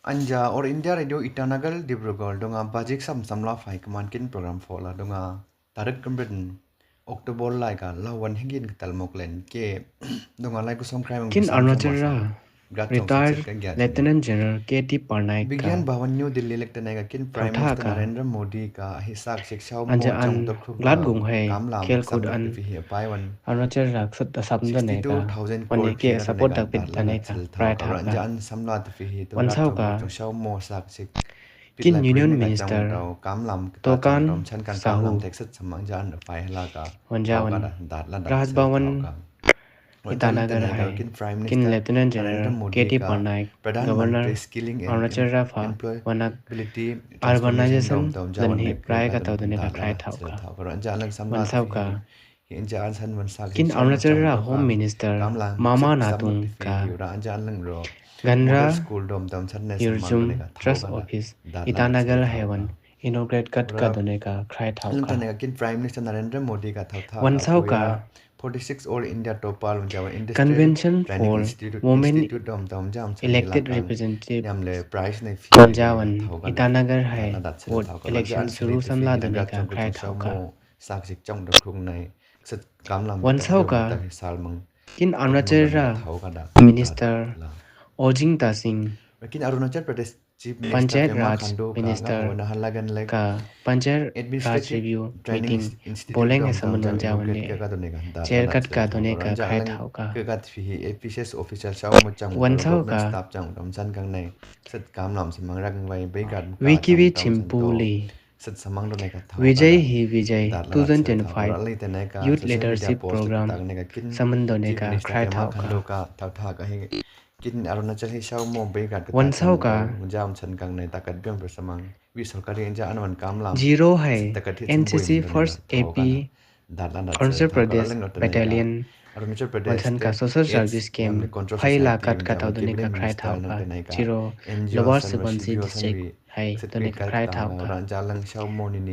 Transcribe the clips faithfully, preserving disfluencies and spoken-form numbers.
Anja All India Radio Itanagar Dibrugarh dungah bajik sam samla fai kman kin program fola dungah tarik kemrit October lai ka lawan hingin ketal moklen ke dungah lai kusong krai mang kin Arunachal ra retired Lieutenant General K T Parnaik ka Vigyan Bhawan New Delhi lek tenai ka kin Prime Minister Narendra Modi ka hi sak sik shau mo anja an lat gung hai khel kut an Arunachal ra sat asap done ka wan ke support dak pit done ka krai thau ka. Wan sau ka kin Union Minister Tokan Sahu wan jawan Raj Bhavan Itanagar hai kin Lieutenant General K T Parnaik, Governor Arunachal ra pha wan ak urbanization dan hi prai ka tau done ka krai thau ka. Wan sau ka kin Arunachal ra Home Minister Mama Natung ka ganra Yurjum Trust Office Itanagar hai wan inaugurate kat ka done ka krai thau ka. Wan sau ka Convention for Women Elected Representative wan jawan Itanagar hai vote election suru samla done ka krai thau ka. Wan sau ka kin Arunachal ra Minister Ojing Tasing, Panchayat Raj Minister ka Panchayat Raj Review meeting boleng hai saman wan jawan ne chair kat ka done ka krai thau ka. Wan sau ka Vicky Chimpuli Vijay hi Vijay two thousand twenty-five Youth Leadership Program saman done ka krai thau ka. Wan sau ka Ziro hai N C C First A P Arunachal Pradesh Battalion wan san ka social service camp hai la kat ka tau done ka krai thau ka. Ziro Lower Subansiri District hai done ka krai thau ka.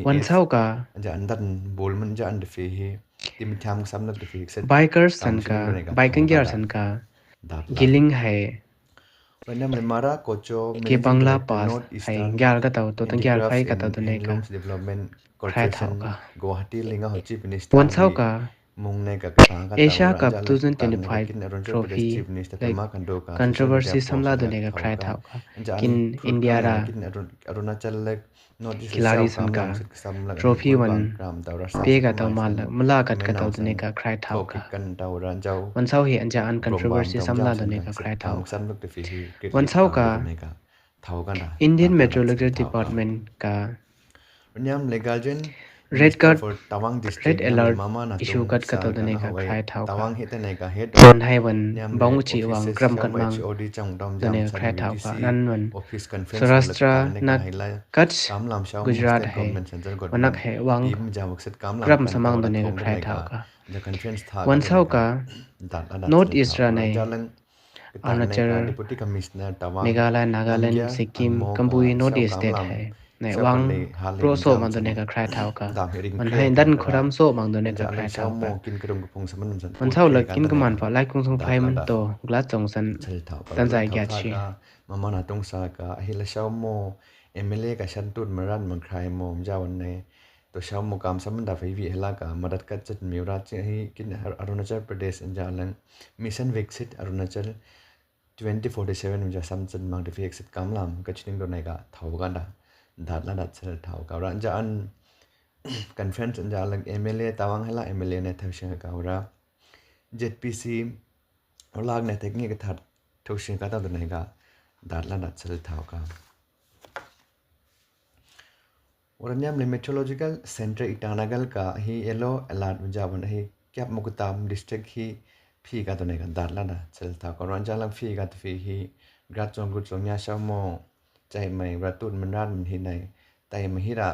Wan sau ka Bikers san ka, Biking Gear san ka Giling hai Kepangla Pass hai gear ka tau, totang gear hai ka tau done ka krai thau ka. Wan sau ka Asia Cup two thousand twenty-five trophy lek controversy samla done ka krai thau ka. Kin India ra khiladi san ka trophy wan pe ka tau mala kat ka tau done ka krai thau ka. Wan sau hi anja an controversy samla done ka krai thau ka. Wan sau ka Indian Meteorological Department ka red card, red alert issue kat ka tau done ka krai thau ka. Wan hai wan bang uchi wang gram kat mang done ka krai thau ka. Nan wan Saurashtra na Kutch Gujarat hai wan ak hai wang gram samang done ka krai thau ka. Wan sau ka North East ra nai Arunachal, Meghalaya, Nagaland, Sikkim, Kambui, North East state hai nai wang ro so mang done ka krai thau ka. Wan hai dan khuram so mang done ka krai thau ka. Wan sau la kin kaman pha lai kung song phai man to glat song san tan zai gya chi. Mama Natung sa ka hi la sau mo M L A ka san tut maran mang krai mo mja wan nai. To sau mo kam sam da fai vi hela ka madat kat chat miura chi hi kin Arunachal Pradesh anja lang Mission Viksit Arunachal twenty forty-seven mja sam chat mang da fai exit kam lam ka chining done ka thau ka da. Dat la dat sel thau ka ra anja an conference anja lang M L A tawang hela M L A ne thau shing ka ra Z P C Olak ne tek ngi ka that thau shing ka tau done ka. Dat la dat sel thau ka. Ura niam le Meteorological Center Itanagar ka hi yellow alert mja wan hi kiap mukutam district hi phi ka done ka. Dat la dat sel thau ka. Ura anja lang phi ka tu phi hi grat song gut song nya sau mo chai mai ura tut man rat man hi nai tai mai hi ra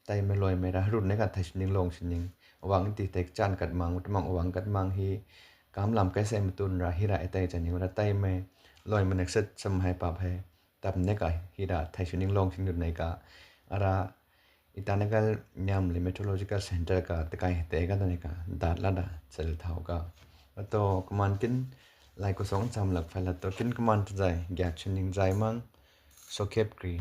tai mai loi mai ra rut ne ka thai sining long sining wang ti tek chan kat mang ut mang wang kat mang hi kam lam kai sai matun ra hi ra etai chaning ra tai mai loi mai nek set sam hai pap hai tap ne ka hi ra thai sining long sining ne ka. Ara Itanagar niam le Meteorological Center ka te kai te ka ne ka. Dat la da sel thau ka. Ato kaman kin lai ko song sam lak fai la to kin kaman te zai gya sining zai mang. Sokepkri.